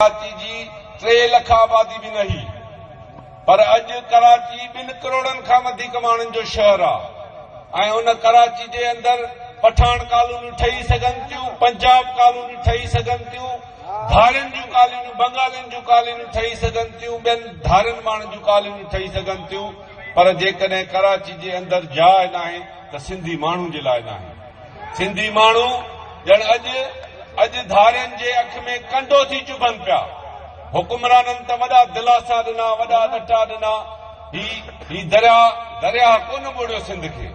ڪراچي جي 3 لک آبادي به نه هئي پر اڄ ڪراچي 2 ڪروڙن کان وڌيڪ ماڻهن جو شهر آ ۽ ان ڪراچي جي اندر پٺاڻ ڪالونيون ٺهي سگهن ٿيون، پنجاب ڪالونيون ٺهي سگهن ٿيون، ڌارين جون ڪالونيون، بنگالين جون ڪالونيون ٺهي سگهن ٿيون، ٻين ڌارين ماڻهن جون ڪالونيون ٺهي سگهن ٿيون پر جيڪڏهن ڪراچي جي اندر جاء ناهي ته سنڌي ماڻهو جي لاء ناهي. سنڌي ماڻهو ڄڻ اڄ اڄ ڌارين جي اک ۾ ڪنڊو ٿي چڀن پيا. حڪمرانن ته وڏا دلاسا ڏنا، وڏا ڏٽا ڏنا. هي هي درياهه درياهه ڪونه ٻوڙيو سنڌ کي.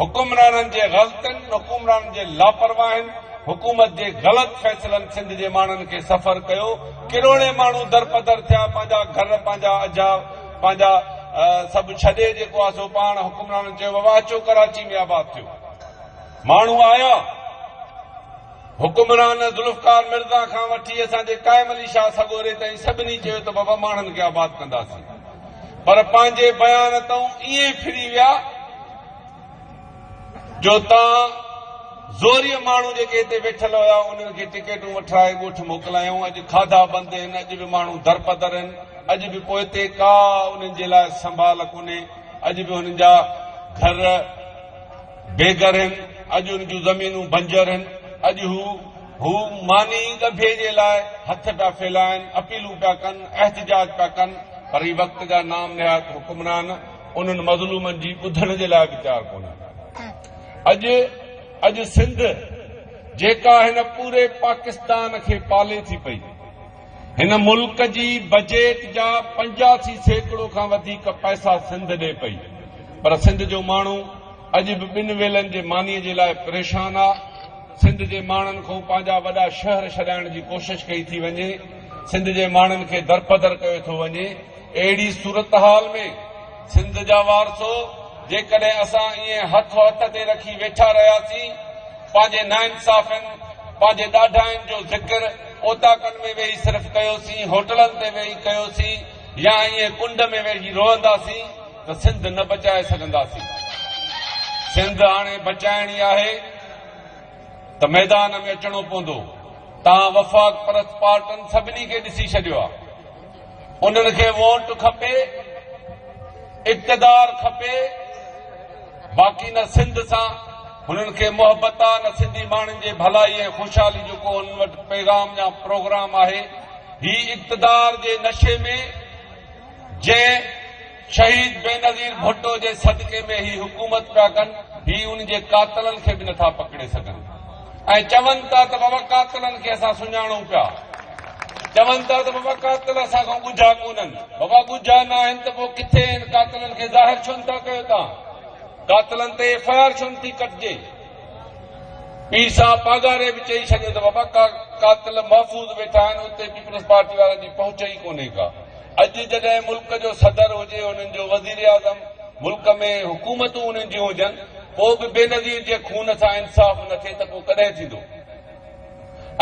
حڪمرانن جي غلطين، حڪمرانن جي لاپرواهين، حڪومت جي غلط فيصلن سنڌ جي ماڻهن کي سفر ڪيو. ڪروڙين ماڻهو درپدر ٿيا، پنهنجا گهر، پنهنجا اجها، پنهنجا سڀ ڇڏي جيڪو آ سو پاڻ حڪمرانن چيو بابا اچو ڪراچي ۾ آباد ٿيو. ماڻهو آيا. حڪمران ذوالفقار مرزا کان وٺي اسان جي قائم علي شاهه سڳوري تائين سڀني چيو ته بابا ماڻهن کي آباد ڪنداسين پر پنهنجي بيان تئون ائين ڦري ويا جو تان زوريء ماڻهو جيڪي هتي ويٺل هيا انهن کي ٽڪيٽون وٺرائي ڳوٺ موڪلايائون. اڄ کاڌا بند آهن، اڄ به ماڻهو درپدر آهن، اڄ به پوئتي ڪا انهن جي لاء سنڀال ڪونهي، اڄ به انهن جا گهر بي گهر هن، اڄ ان جون زمينون بنجر هن، اڄ هو هو ماني ڳڀي جي لاء هٿ پيا ڦهلائن، اپيلون پيا ڪن، احتجاج پيا ڪن، پر هي وقت جا نام نهاد حڪمران انهن مظلومن جي ٻڌڻ جي لاء به تيار ڪونهن. اڄ اڄ سنڌ جيڪا هن پوري پاڪستان کي پالي ٿي پئي، هن ملڪ جي بجيٽ جا 85% کان وڌيڪ پئسا سنڌ ڏي پئي، پر سنڌ جو ماڻهو اڄ به ٻن ويلن جي مانيء جي لاء پريشان آ. سنڌ جي ماڻهن کان پنهنجا وڏا شهر ڇڏائڻ جي ڪوشش ڪئي ٿي وڃي. سنڌ جي ماڻهن کي درپدر ڪيو ٿو وڃي. اهڙي صورتحال ۾ سنڌ جا وارثو جيڪڏهن اسان ائين هٿ هٿ تي رکي ويٺا رهياسين، پنهنجي ناانصافين، پنهنجي ڏاڍاين جو ذڪر اوطاقن ۾ ويهي صرف ڪيوسين، هوٽلن تي ويهي ڪيوسين يا ائين ڪنڊ ۾ ويهي روئنداسين ته سنڌ نه بچائي سگهنداسين. سنڌ هاڻي بچائڻي آهي ته ميدان ۾ اچڻو پوندو. توهان وفاق پرست پارٽن سڀني کي ڏسي ڇڏيو آهي. انهن کي ووٽ کپي، اقتدار کپي، باقي نه سنڌ سان هنن کي محبت آ نه سنڌي ماڻهن جي ڀلائي ۽ خوشحالي جو ڪو هنن وٽ پيغام يا پروگرام آهي. هي اقتدار جي نشي ۾ جنهن شهيد بينظير ڀٽو جي صدقي ۾ هي حڪومت پيا ڪن، هي ان جي قاتلن کي به نٿا پڪڙي سگهن ۽ چون ٿا ته بابا قاتلن کي اسان سڃاڻون پيا. چون ٿا ته بابا قاتل اسان کان ڳجها ڪونهن. بابا ڳجها ناهن ته پوء ڪٿي آهن؟ قاتلن کي ظاهر ڇو نٿا ڪيو توهان؟ قاتلن تي ايف I R ڇو نٿي ڪٽجي؟ پير صاحب پاڳاري به چئي ڇڏيو ته بابا قاتل محفوظ ويٺا آهن، اتي پيپلز پارٽي وارن جي پهچ ئي ڪونهي ڪا. اڄ جڏهن ملڪ جو صدر هجي انهن جو وزيراعظم، ملڪ ۾ حڪومتون انهن جون هجن، پوء به بينظير جي خون سان انصاف نه ٿئي ته پوء ڪڏهن ٿيندو؟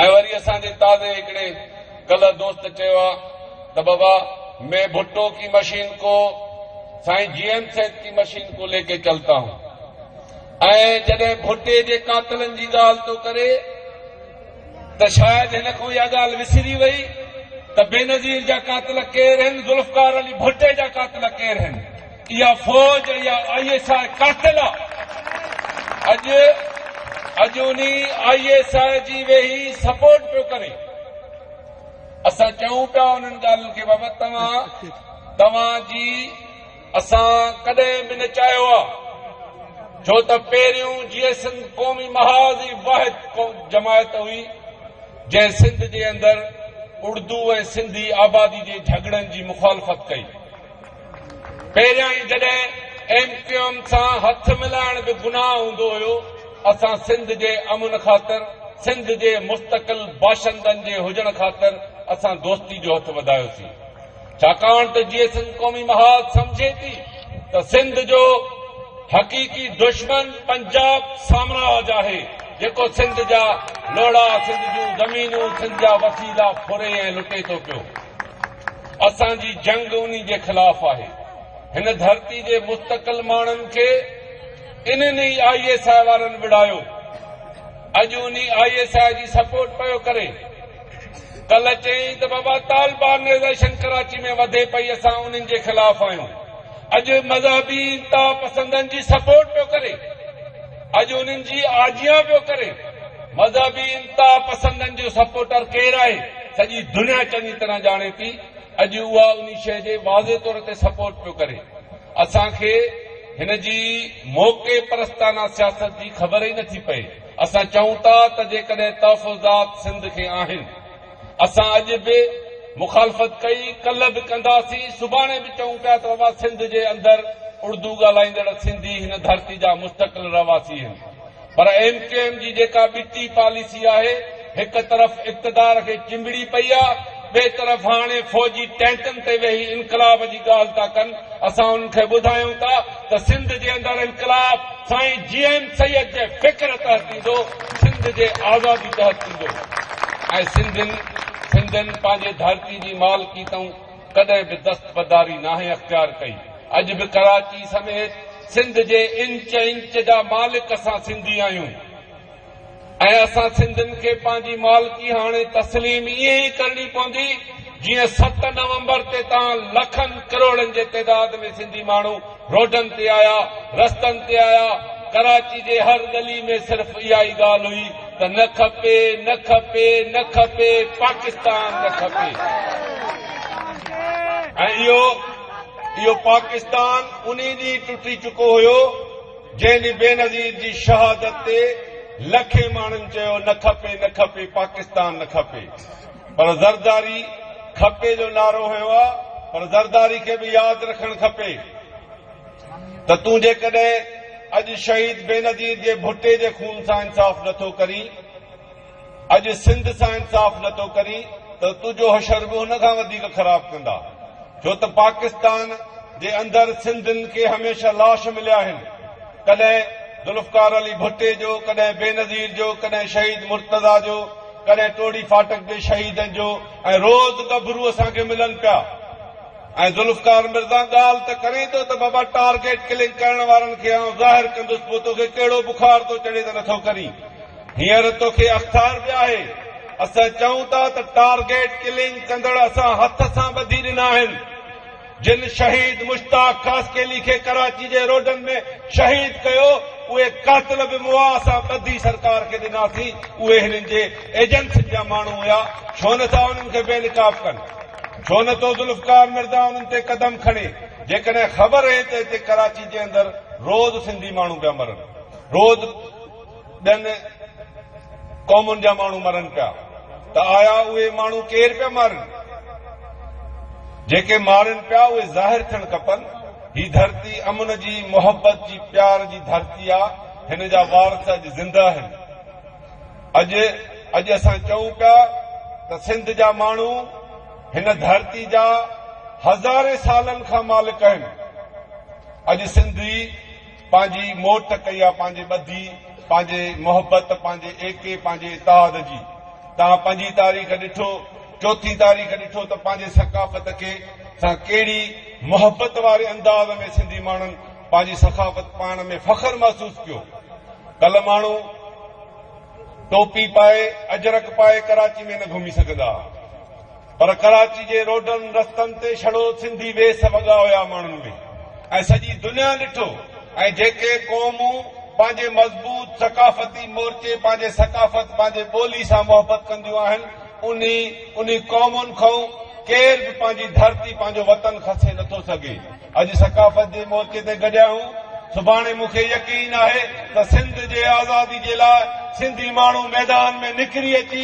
۽ وري اسان جي تازي هڪڙي ڪلهه دوست چيو آ ته بابا مين ڀٽو ڪي مشين ڪو سائين جي ايم سيد ڪي مشين ڪو ليڪي چلتا هون ۽ جڏهن ڀٽي جي قاتلن جي ڳالهه ٿو ڪري ته شايد هن کان اها ڳالهه وسري وئي ته بينظير جا قاتل ڪير هن، ذوالفقار علي ڀٽي جا قاتل ڪير هن. اها فوج اها I S I قاتل آ. اڄ اڄ انهي I S I جي ويهي سپورٽ پيو ڪري. اسان چئون پيا انهن ڳالهين کي بابا توهان توهان جي اسان ڪڏهن به نه چاهيو آ ڇو ته پهريون جيئي سنڌ قومي محاذ ئي واحد جماعت هئي جنهن سنڌ جي اندر اڙدو ۽ سنڌي آبادي جي جهڳڙن جي مخالفت ڪئي. پهريائين جڏهن ايم ڪيو ايم سان هٿ ملائڻ به گناهه هوندو هيو، اسان سنڌ جي امن خاطر، سنڌ جي مستقل باشندن جي هجڻ خاطر اسان دوستي جو هٿ وڌايوسين. ڇاڪاڻ ته جيئي سنڌ قومي محاذ سمجهي ٿي ته سنڌ جو حقيقي دشمن پنجاب سامراج آهي، جيڪو سنڌ جا لوڙها، سنڌ جون زمينون، سنڌ جا وسيلا ڦري ۽ لٽي ٿو پيو. اسان جي جنگ انهي جي خلاف آهي. هن ڌرتي جي مستقل ماڻهن کي انهن ئي I S I وارن وڙهايو. اڄ انهي I S I جي سپورٽ پيو ڪري. ڪلهه چيائين ته بابا طالبانائيزيشن ڪراچي ۾ وڌي پئي اسان انهن جي خلاف آهيون. اڄ مذهبي انتها پسندن جي سپورٽ پيو ڪري. اڄ انهن جي آجيان پيو ڪري. مذهبي انتها پسندن جو سپورٽر ڪير آهي سڄي دنيا چڱي طرح ڄاڻي ٿي. اڄ اها انهي شيء جي واضح طور تي سپورٽ پيو ڪري. اسان کي هن جي موقعي پرستانه سياست جي خبر ئي نٿي پئي. اسان چئون ٿا ته جيڪڏهن تحفظات سنڌ کي آهن، اسان اڄ به مخالفت ڪئي، ڪلهه به ڪنداسين، سڀاڻي به چئون پيا ته بابا سنڌ جي اندر اڙدو ڳالهائيندڙ سنڌي هن ڌرتي جا مستقل رهواسي هن. پر ايم ڪيو ايم جي جيڪا ٻٽي پاليسي آهي، هڪ طرف اقتدار کي چنبڙي پئي آ، ٻئي طرف هاڻي فوجي ٽينڪن تي ويهي انقلاب جي ڳالهه ٿا ڪن، اسان انهن کي ٻڌايون ٿا ته سنڌ جي اندر انقلاب سائين جي ايم سيد جي فڪر تحت ٿيندو، سنڌ جي آزادي تحت ٿيندو ۽ سنڌين سنڌين پنهنجي ڌرتي جي مالڪي تئون ڪڏهن به دستبرداري ناهي اختيار ڪئي، اڄ به ڪراچي سميت سنڌ جي انچ انچ جا مالڪ اسان سنڌي آهيون ۽ اسان سنڌين کي پنهنجي مالڪي هاڻي تسليم ائين ئي ڪرڻي پوندي جيئن 7 نومبر تي تان لکن ڪروڙن جي تعداد ۾ سنڌي ماڻهو روڊن تي آيا، رستن تي آيا، ڪراچي جي هر ڳلي ۾ صرف اها ئي ڳالهه هئي ته نه کپي، نه کپي، نه کپي، پاڪستان نه کپي ۽ اهو اهو پاڪستان انهي ڏينهن ٽٽي چڪو هيو جنهن ڏينهن بينظير جي شهادت تي لکين ماڻهن چيو نه کپي، نه کپي، پاڪستان نه کپي. پر زرداري کپي جو نعرو هنيو آ پر زرداري کي به ياد رکڻ کپي ته تون جيڪڏهن اڄ شهيد بينظير جي ڀٽي جي خون سان انصاف نٿو ڪرين، اڄ سنڌ سان انصاف نٿو ڪرين ته تنهنجو حشر به ان کان وڌيڪ خراب ڪندا ڇو ته پاڪستان جي اندر سنڌين کي هميشه لاش مليا آهن ڪڏهن ذوالفقار علي ڀٽي جو، ڪڏهن بينظير جو، ڪڏهن شهيد مرتضيٰ جو، ڪڏهن ٽوڙي ڦاٽڪ جي شهيدن جو ۽ روز ڳڀرو اسان کي ملن پيا ۽ ذوالفقار مرزا ڳالهه ته ڪرين ٿو ته بابا ٽارگيٽ ڪلنگ ڪرڻ وارن کي آئون ظاهر ڪندس پوء توکي ڪهڙو بخار ٿو چڙهي ته نٿو ڪرين هينئر توکي اختار به آهي اسان چئون ٿا ته ٽارگيٽ ڪلنگ ڪندڙ اسان هٿ سان ٻڌي ڏنا آهن. جن شهيد مشتاق خاصخيلي کي ڪراچي جي روڊن ۾ شهيد ڪيو، اهي قاتل به مئا، اسان ٻڌي سرڪار کي ڏناسين، اهي هنن جي ايجنسين جا ماڻهو هيا، ڇو نه ٿا انهن کي بي نقاب ڪن؟ ڇو نه ٿو ذوالفقار مرزا انهن تي قدم کڻي؟ جيڪڏهن خبر هئي ته هتي ڪراچي جي اندر روز سنڌي ماڻهو پيا مرن، روز ٻين قومن جا ماڻهو مرن پيا ته آيا اهي ماڻهو ڪير پيا مارن؟ جيڪي مارن پيا اهي ظاهر ٿيڻ کپن. هي ڌرتي امن جي، محبت جي، پيار جي ڌرتي آ، هن جا وارث اڄ زنده آهن. اڄ اڄ اسان چئون پيا ته سنڌ جا ماڻهو هن ڌرتي جا هزارين سالن کان مالڪ آهن. اڄ سنڌي پنهنجي موٽ ڪئي آ پنهنجي ٻڌي، پنهنجي محبت، پنهنجي ايڪي، پنهنجي اتحاد جي. توهان پنجين تاريخ ڏٺو، چوٿين تاريخ ڏٺو ته پنهنجي ثقافت کي سان ڪهڙي محبت واري انداز ۾ سنڌي ماڻهن پنهنجي ثقافت پائڻ ۾ فخر محسوس ڪيو. ڪلهه ماڻهو ٽوپي پائي، اجرڪ پائي ڪراچي ۾ نه گهمي سگهندا ها. پر ڪراچي جي روڊن رستن تي ڇڙو سنڌي ويس وڳا هيا ماڻهن ۾ ۽ سڄي دنيا ڏٺو ۽ جيڪي قومون پنهنجي مضبوط ثقافتي مورچي پنهنجي ثقافت پنهنجي ٻولي سان محبت ڪنديون آهن انهي انهي قومن کان ڪير به پنهنجي ڌرتي پنهنجو وطن کسي نٿو سگهي. اڄ ثقافت جي مورچي تي گڏيا آهيون، سڀاڻي مون کي يقين آهي ته سنڌ جي آزادي جي لاء سنڌي ماڻهو ميدان ۾ نڪري اچي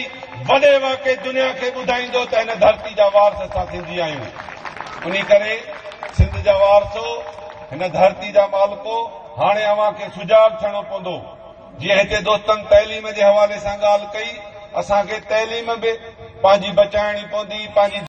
وڏي واڪي دنيا کي ٻڌائيندو ته هن ڌرتي جا وارث اسان سنڌي آهيون. انهي ڪري سنڌ جا وارثو، هن ڌرتي جا مالڪو، هاڻي اوهان کي سجاڳ ٿيڻو پوندو. جيئن هتي دوستن تعليم جي حوالي سان ڳالهه ڪئي، اسان کي تعليم به پنهنجي بچائڻي پوندي، پنهنجي.